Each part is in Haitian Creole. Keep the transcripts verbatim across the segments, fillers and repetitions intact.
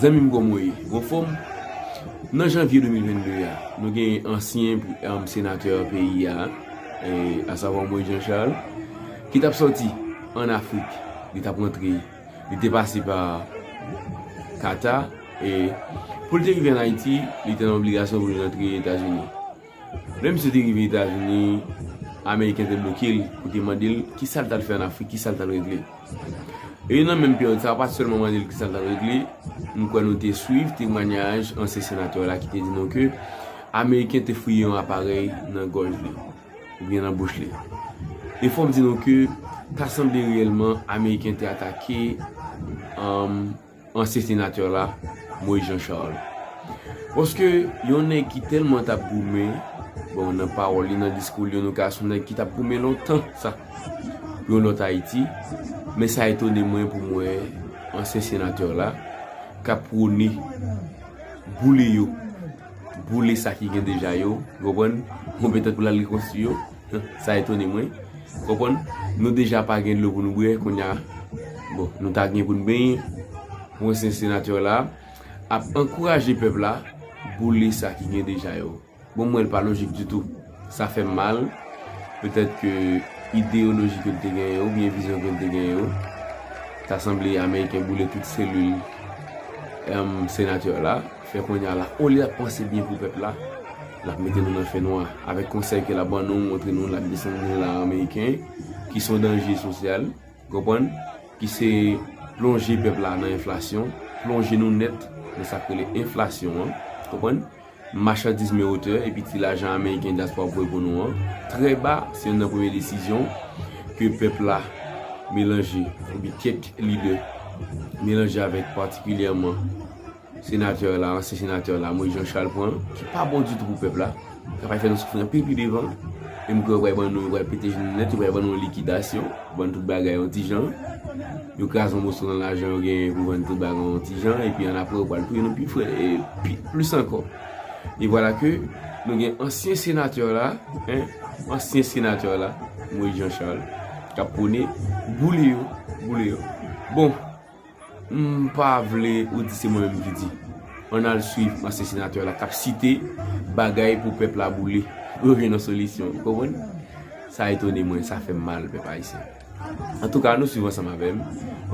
Zanmi m, kòman w ye? Ou anfòm? Nan janvye de mil vennde a, nou gen ansyen, um, senatè peyi a, e, asavwa Moïse Jean Charles, ki t ap sòti ann Afrik. Li t ap rantre, li te pase pa Kata, e pou l te rive ann Ayiti, li te nan obligasyon pou l rantre Etazini. Lè misye te rive Etazini, Ameriken te bloke l pou te mande l kisa l t al fè ann Afrik, kisa l t al regle. E nan menm peryòd sa a, pa t sèlman mande l kisa l t al regle, m kwè nou te swiv temwanyaj ansyen senatè la ki te di nou ke Ameriken te fouye yon aparèy nan gòj li, oubyen nan bouch li. E fò m di nou ke ta sanble reyèlman Ameriken te atake, um, ansyen senatè la, Moïse Jean Charles. Paske yon nèg ki tèlman t ap goumen, bon, nan pawòl li, nan diskou li, nou ka se yon nèg ki t ap goumen lontan sa pou yon lòt Ayiti, men sa etone mwen pou m wè ansyen senatè la k ap pwone boule yo, boule sa ki gen deja yo, ou konprann? Bon, petèt pou l al rekonstwi yo. Sa etone mwen. Konprann? Nou deja pa gen dlo pou nou bwè, kounye a, bon, nou ta gen pou n benyen. Pou ansyen senatè la ap ankouraje pèp la boule sa ki gen deja yo. Bon, m wè l pa lojik ditou. Sa fè m mal. Petèt ke ideyoloji ke l te genyen yo, oubyen vizyon ke l te genyen yo, ta sanble Ameriken boule tout selil, em, senatè la. Fè kounye a la, olye l ap panse byen pou pèp la, l ap mete nou nan fènwa. Avèk konsèy ke l ap ban nou, montre nou l ap desann dola ameriken, ki se yon danje sosyal, konprann? Ki se plonje pèp la nan enflasyon, plonje nou nèt nan sa k rele enflasyon an, konprann? Machandiz men otè, epi ti lajan ameriken dyaspora voye pou nou an, trè ba, se youn nan premye desizyon ke pèp la melanje, oubyen kèk lidè melanje avèk patikilyèman senatè la, ansyen senatè la, Moïse Jean Charles pran, ki pa bon ditou pou pèp la, k ap fè nou soufri anpil pi devan. E m kwè yo pral ban nou, yo pral pete je nou nèt, yo pral ban nou yon likidasyon, vann tout bagay yon ti jan. Yo kraze yon moso nan lajan yo genyen pou vann tout bagay yon ti jan, epi annapre yo pral touye nou pi frè, e pi, plis ankò. E vwala ke nou gen ansyen senatè la, en, ansyen senatè la, Moïse Jean Charles, k ap pwone boule yo, boule yo. Bon, M pa vle ou di se mwen menm ki di. Ann al swiv ansyen senatè la k ap site bagay pou pèp la boule, pou yo jwenn yon solisyon. Ou konprann? Sa etone mwen, sa fè m mal, pèp ayisyen. Antouka, ann nou swiv ansanm avè m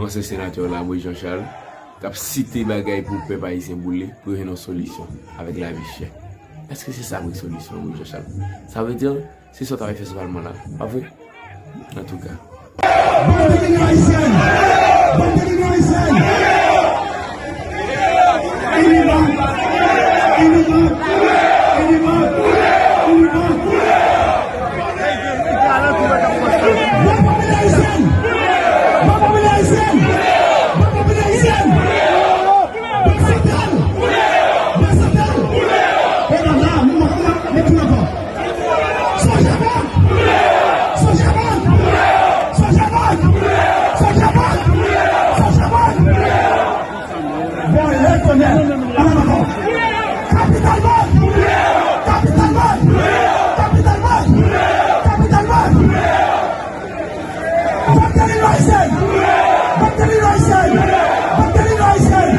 ansyen senatè la, Moïse Jean Charles, k ap site bagay pou pèp ayisyen boule, pou yo jwenn yon solisyon avèk lavi chè. Èske se sa vre solisyon, Moïse Jean Charles? Sa vle di, se sa w ta fè sou palman la, pa vre? Antouka. Bandi Linyon Ayisyèn! Bandi Linyon Ayisyèn! Inivan! Inivan! Inivan! Inivan! Bandi Linyon Ayisyèn! Bandi Linyon Ayisyèn! Bandi Linyon Ayisyèn! Bank Santral! Bank Santral! E la la, nou, nou, nou, nou, nou, nou, Sogebank! Sogebank! Sogebank! Sogebank! Sogebank! Bon, e tonè! Ann ankò! Capital Bank! Capital Bank! Capital Bank! Capital Bank! Batèli Loisel! Batèli Loisel! Batèli Loisel!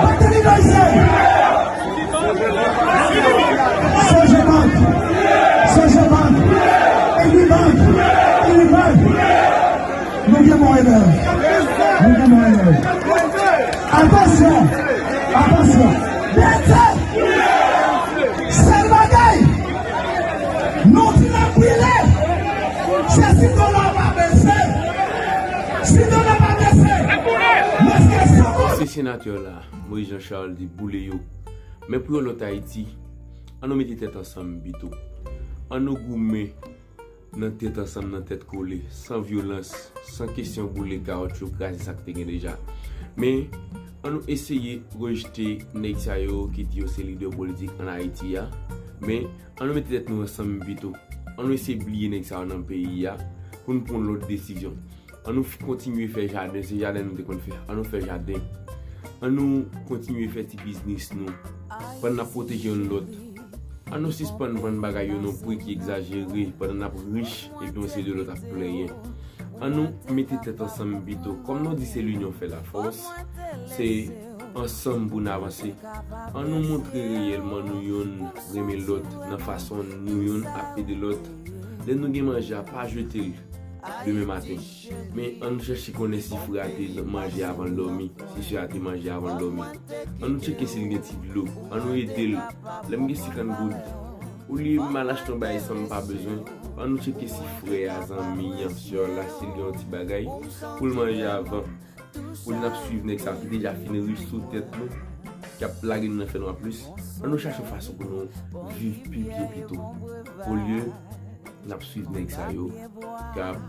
Batèli Loisel! Sogebank! Sogebank! Equibank! Equibank! Nou gen mò elèv! Nou gen mò elèv! Atansyon! Atansyon! Bèlè! Sèl bagay! Nou di n ap brile! Se si dola pa bese! Si dola pa bese! Paske san dola! Se senatè la, Moïse Jean Charles, di boule yo. Men pou yon lòt Ayiti, ann nou mete tèt ansanm pito. Ann nou goumen nan tèt ansanm, nan tèt kole, san vyolans, san kesyon boule kawotchou, kraze sa k te gen deja. Men, ann nou eseye rejte nèg sa yo ki di yo se lidè politik ann Ayiti a. Men, ann nou mete tèt nou ansanm pito. Ann nou eseye bliye nèg sa yo nan peyi a pou n pran lòt desizyon. Ann nou f-, kontinye fè jaden, se jaden nou te konn fè. Ann nou fè jaden. Ann nou kontinye fè ti biznis nou. Pandan n ap pwoteje youn lòt. Ann nou sispann vann bagay yo nan pri ki egzajere, pandan n ap rich, epi yon seri de lòt ap plenyen. Ann nou mete tèt ansanm pito. Kòm nou di se linyon fè lafòs, se ansanm pou n avanse. An nou montre reyèlman nou youn renmen lòt nan fason nou youn ap ede lòt. Lè nou gen manje a, pa jete l demen maten. Men an nou chèche konnen si frè a te manje avan l dòmi, si sè a te manje avan l dòmi. An nou tcheke si l gen ti dlo. An nou ede l. Lè m gen senkant goud, olye m al achte yon bagay san m pa bezwen, an nou tcheke si frè a, zanmi an, sè la, si l gen yon ti bagay pou l manje avan. Olye n ap swiv nèg sa ki deja fin rich sou tèt nou, k ap lage nou nan fènwa plis. An nou chache yon fason pou nou viv pi byen pito. Olye n ap swiv nèg sa yo k ap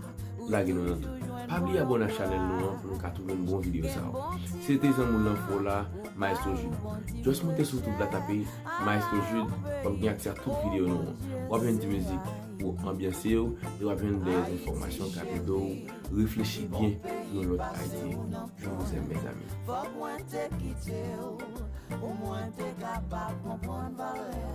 lage nou nan tou. Pa bliye abòne ak chanèl nou an pou nou ka twouve bon videyo sa yo. Se te zanmi w Lanfo la, Maestro Jude. Just monte sou YouTube la, tape Maestro Jude, w ap gen aksè a tout videyo nou an. W ap jwenn ti mizik pou anbyanse w, e w ap jwenn de enfòmasyon k ap ede w reflechi byen pou yon lòt Ayiti. Je vous aime, mes amis. Fòk mwen te kite w pou mwen te kapab konprann valè